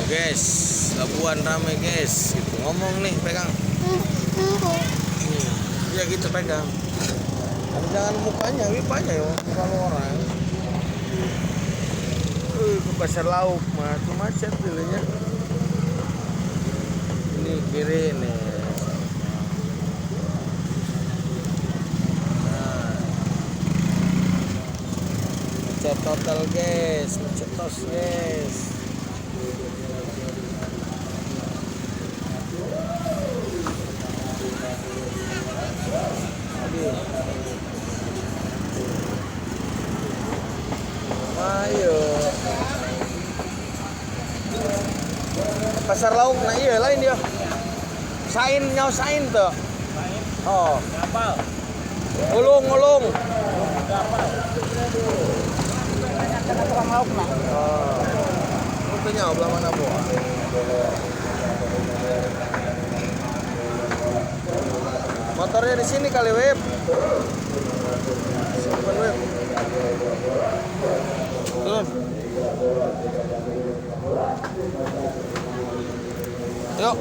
Guys, Labuan rame guys. Gitu ngomong nih, pegang. Ya gitu pegang. Tapi jangan mukanya, wipanya ya, muka lu orang. Ke pasar lauk mah tuh macet dulunya. Ini kiri nih. Nah. Macet total guys, macet tos guys. Aduh. Ayo. Pasar lauk nah iya lain dia. Sain nyaw sain tuh. Oh. Ulung ulung. Oh. Itu nyaw belah mana buah? Motornya di sini kali Web. Simpen Web. Turun. Yuk.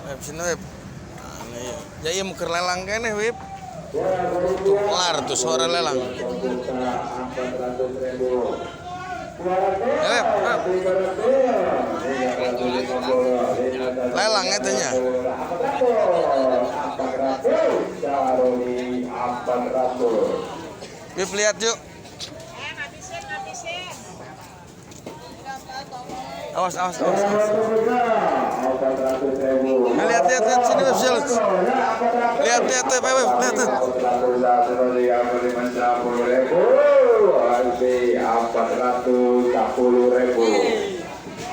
Web sini Web. Nah, iya. Ya iya muker lelang keneh Web. Tuh kelar tuh sore lelang. Web, web. Lelang itunya. Web lihat yuk. Awas, awas, awas, awas. Nah, lihat, lihat, lihat sini Web, lihat. Lihat, lihat, lihat, Web, lihat, lihat.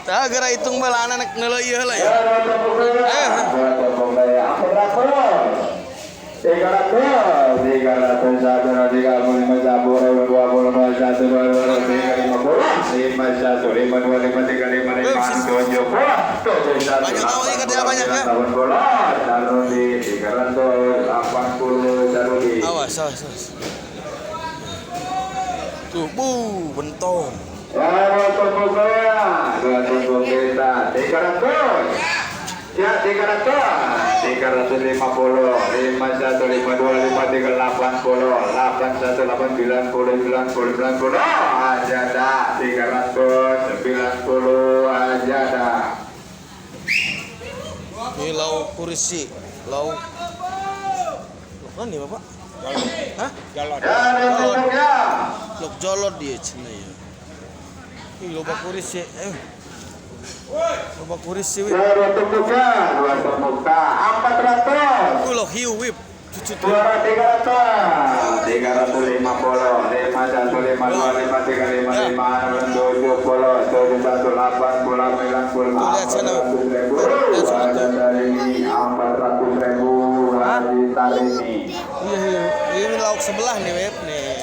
Tah gara hitung bala anak neuleuh ieu heula ya. 300, 301, 35, 10, 20, 1, 2, 3, 50, 51, 52, 53, 55, 70, 71, Banyak awak ikan dia banyak ya. 80, Sarudi 380 Sarudi. Awas, awas, awas. Tuh, bu, bentong. Ya, tunggu saya. Dua tunggu kita. 300. Ya, 300. 350, 51, 52, 53, 80, 81, 89, 90, 90. Aja dah, 390 aja dah. Ini lauk kursi, lauk. Lauk nih Bapak? Hah? Jolot. Ya, Lauk jolot dia cina ya. Ini loba kursi, Loba kursi wip. Dua tumbuka, 400. Lauk hiu wip. Cucu tuh. 300, 350, 51, 52, 53, 55, 70, 71, 80, 90, Tuh lihat sana. 400 ribu. Lihat sana tuh. Ada ini 400 ribu Haji Tarimi. Iya, iya. Ini lauk sebelah nih wip nih.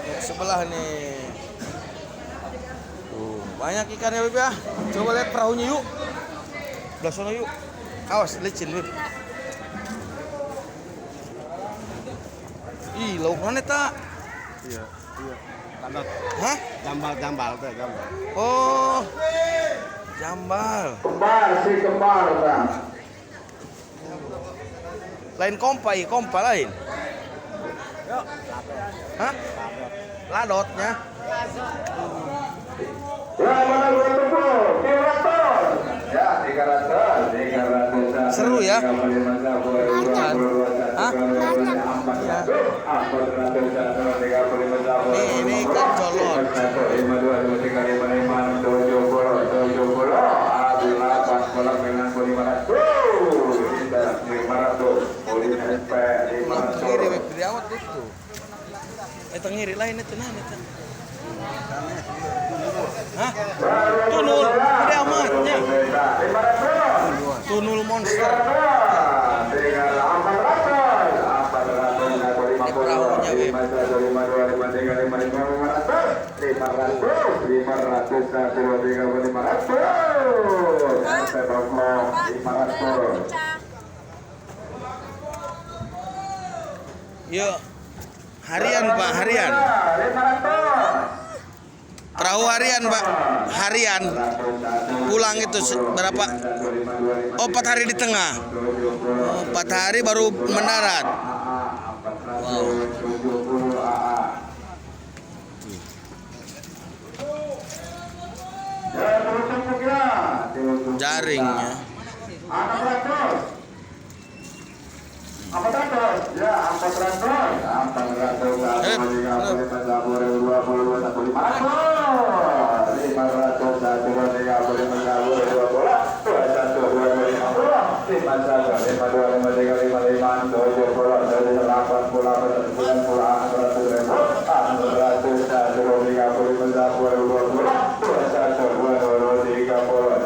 Lauk sebelah nih. Tuh, banyak ikannya Wip ya. Coba lihat perahunya yuk. Belah sana yuk. Awas licin Wip. Ih, lauk mana tak? Iya, iya. Ladot. Hah? Jambal, jambal tuh, jambal. Oh. Jambal. Kembar si kembar bang. Lain kompa, iya kompa lain. Hah? Ladotnya. Ya, mana dua tunggu? 300. Ya, 300, 300. Seru ya? Hah? Ya. Nih, ini ikan colot. 5, 2, 3, 5, 5, 6, 7, 70, 8, 9, 500. 500. Tengiri, web gede amat itu. Tengiri lain itu nah itu. Hah? Tunul, gede amatnya. Tunul monster. Ini perahunya, Wib. 5, 500, 500, 1, 2, 3, 4, 500. 500. Yuk. Harian, Pak, harian. Perahu harian, Pak. Harian. Pulang itu berapa? Oh, 4 hari di tengah. Oh, 4 hari baru mendarat. Wow. Jaring ya. 400 ya, 400 400 1 5 500 1 3 5 2 1 2 5 5 1 5 2 5 3 5 5 7 7 8 8 9 10 100 1 3 5 2 1 2 3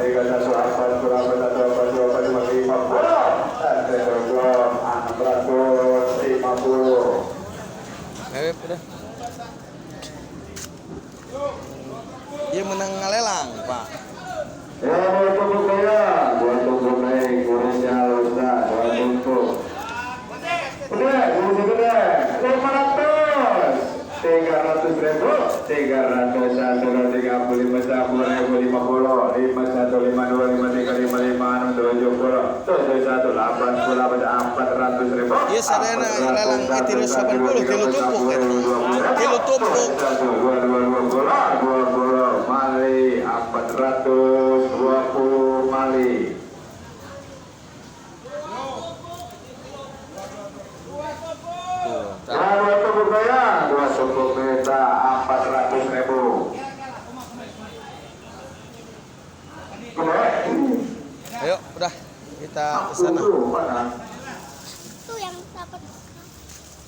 3 1 4 8 1 2 5 5 650. Udah. Dia menang ngalelang, Pak. Ya, dua tumpuk ya, dua tumpuk naik, kurusnya lusa, dua tumpuk. Udah, udah, 500, 300 ribu, 301, 35, 10, 50, 51, 52, 53, 55, 6, 70, 71, 88, 400 ribu. Iya, sadayana lelang 380 tilu tumpuk ya. Tilu tumpuk. 1, 2, 2, 20, 20 mali, 420 mali. Dua tumpuk ya, dua tumpuk beta 400 ribu. Ayo, udah kita ke sana. Itu yang dapat.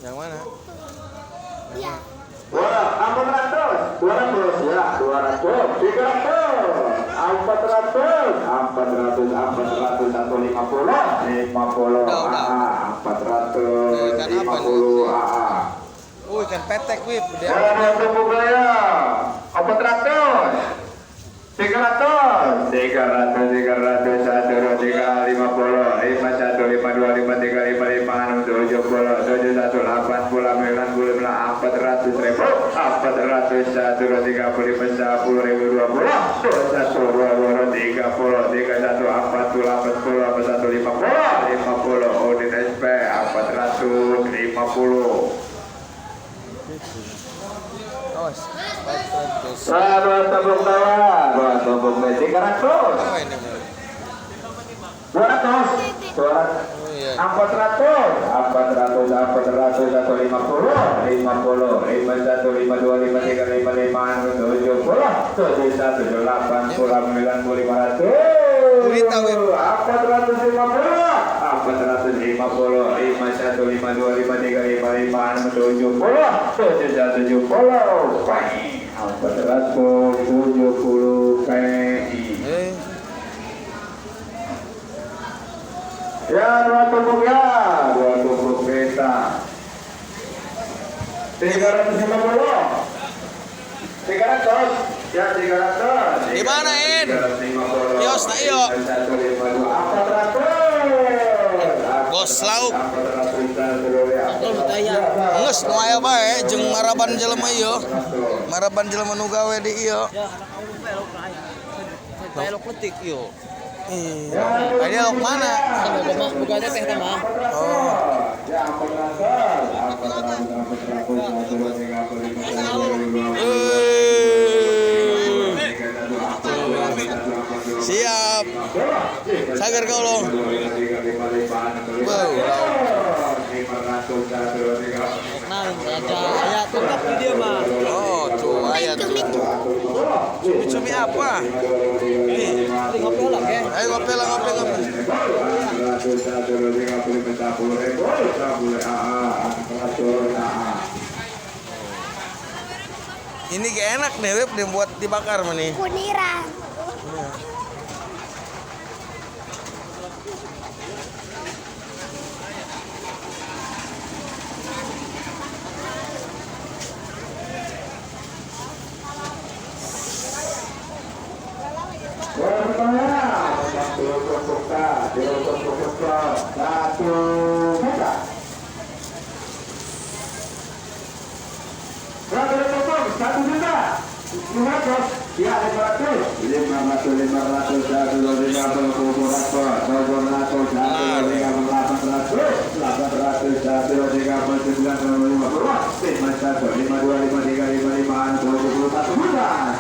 Yang mana? Ya. 400, 200 ya, 200, 300, 400, 400, 400, 150, 50, AA, 450 AA. Ikan petek, Wip. Ya, tunggu gaya. 400, 300, 300, 300, 1, 3, 50, 51, 52, 53, 55, 6, 70, 71, 80, 99, 400 ribu, 400, 1, 35, 10 ribu, 20, 21, 22, 30, 31, 40, 40, 41, 50, 50, Udin SP, 450. Awas, 400. Dua tumpuk bawah, dua tumpuk 300. Apa ini? 200, 200, 400, 400, 400, 150, 50, 51, 52, 53, 55, 70, 71, 80, 90, 500. 450, 450, 51, 52, 53, 55, 70, 71, 70, 470 PI. Ya, dua tumpuk ya, dua tumpuk beta. 350, 300, ya 300. Di mana, In? Kios na iyo. 400. Bos lauk. Geus nu aya bae jeung maraban jelema ieu. Maraban jelema nu gawe di ieu. Lauk letik ieu. Ini lauk mana? Bukannya teh mah. Oh. Siap. Sagar kau lo. Wow. Nah, ada ayat lengkap di dia mah. Oh, tuh ayat. Cumi-cumi apa? Nih, ngopi lah, ke. Ayo ngopi lah, ngopi, ngopi. Ini kayak enak nih, Web, dibuat dibakar mah nih. Kuniran. 1 juta. 500, ya 500, 500, 500, 1, 2, 3, 4, 700, 1, 2, 3, 800, 800, 1, 2, 3, 4, 9, 50, 51, 52, 53, 55, 71 juta.